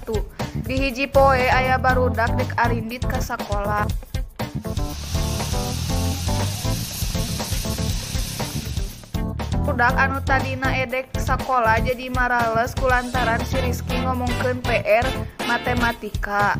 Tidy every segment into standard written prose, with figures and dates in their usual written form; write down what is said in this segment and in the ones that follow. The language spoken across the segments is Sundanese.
waktu. Di hiji poe aya barudak dek arindit ka sakola. Budak anu tadina edek sakola jadi marales kulantaran si Rizky ngomongkeun PR matematika.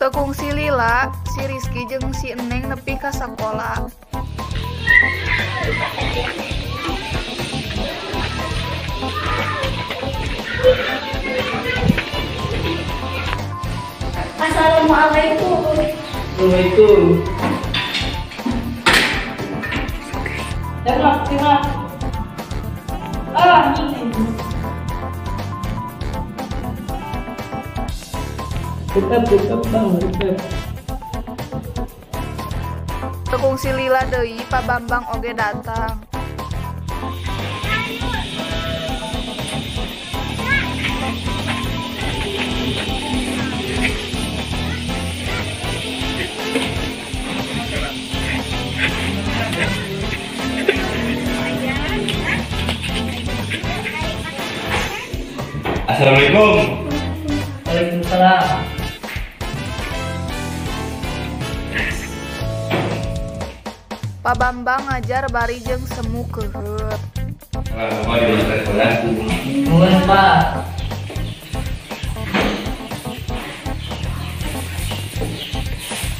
Teu kungsi lila, si Rizky jeung si Eneng nepi ka sakola. Assalamualaikum. Waalaikumsalam. Terima. Ah, ini. Tetap bang, tetap. Teu kungsi lila deui, Pak Bambang oge datang. Assalamualaikum. Waalaikumsalam. Pak Bambang ngajar bari jeung semu keuheut. Nuhun, Pak.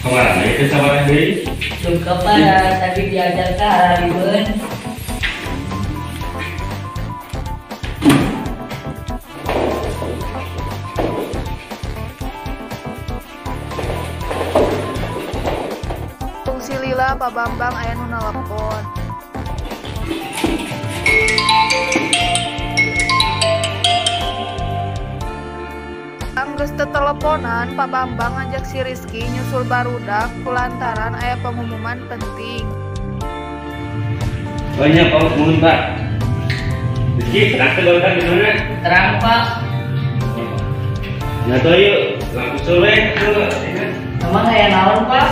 Kemana itu sama deui? Duka, Pak, tadi diajar ka hararibeun. Kungsi lila Pak Bambang aya nu nelepon. Anggeus teteleponan, Pak Bambang ngajak si Rizky nyusul barudak kulantaran aya pengumuman penting. Banyak Pak, nuhun Pak. Rizky, terang teh barudak di mana? Terang, Pak. Nah, tuh yuk, langsung we. Emang aya naon, Pak?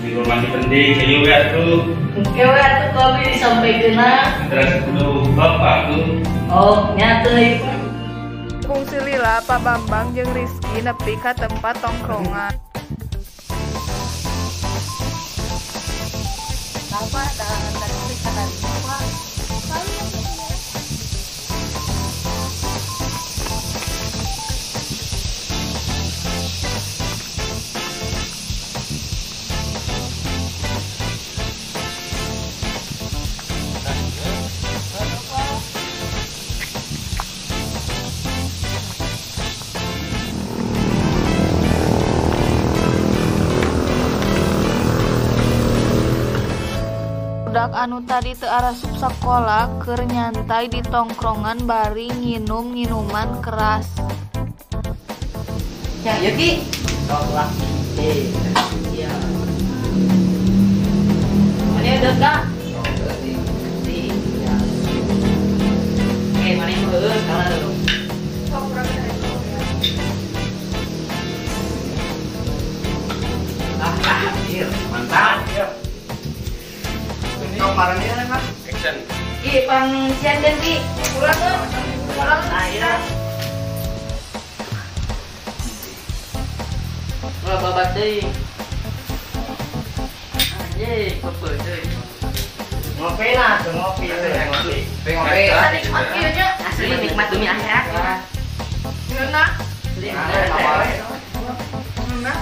Informasi penting, ayo we atuh. Oke we atuh kami disampaikeunna. Terus kudu bapak tuh. Oh, nya teu ieu. Kungsi lila Pak Bambang jeung Rizky nepi ka tempat tongkrongan. Bapak tadi kata Pak. Budak anu tadi teu arasup sakola keur nyantai di tongkrongan bari nginum minuman keras. Ya, yuk Ki. Sok lah. Iya. Mana udah Kak? Iya. Oke, mana yang heueuh kalah dulu. Sok urang Ah, mantap. Action. Ki, pang sian Ki. Pulang tuh. Pulang. Nah, iya. Ulah babat deui. Anjing, kepeuh deui. Ngopi nah, ngopi. Ngopi. Ngopi. Nikmat ieu nya. Asli nikmat dunia akhirat. Ngeunah. Ngeunah.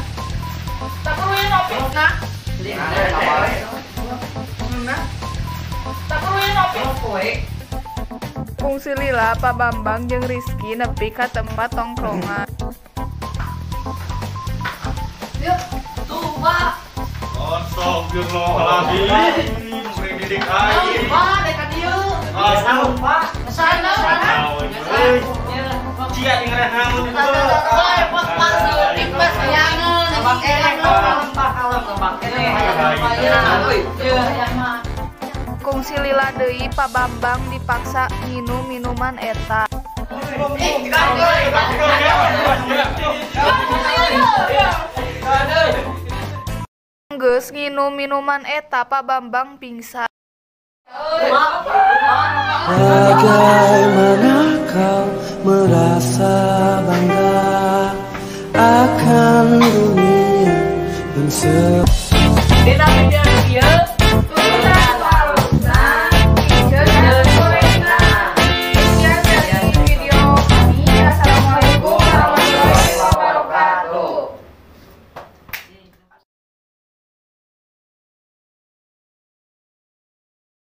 Tak perlu ya ngopi. Nah. Ngeunah. Tak perlu ya ngopi. Kungsi lila Pak Bambang jeung Rizky nepi ka tempat tongkrongan. Yuk, tuh Pak. Astagfirullahaladzim. Didik aing. Pak, dek ka dieu. Tahu, Pak. Sana, sana. Cia dengeran naon. Pak, Pak, leutik Pak sayangeun. Kalem, Pak. Kungsi lila deui Pak Bambang dipaksa nginum minuman eta. Geus nginum minuman eta Pak Bambang pingsan. Bagaimana kau merasa bangga akan dunia dan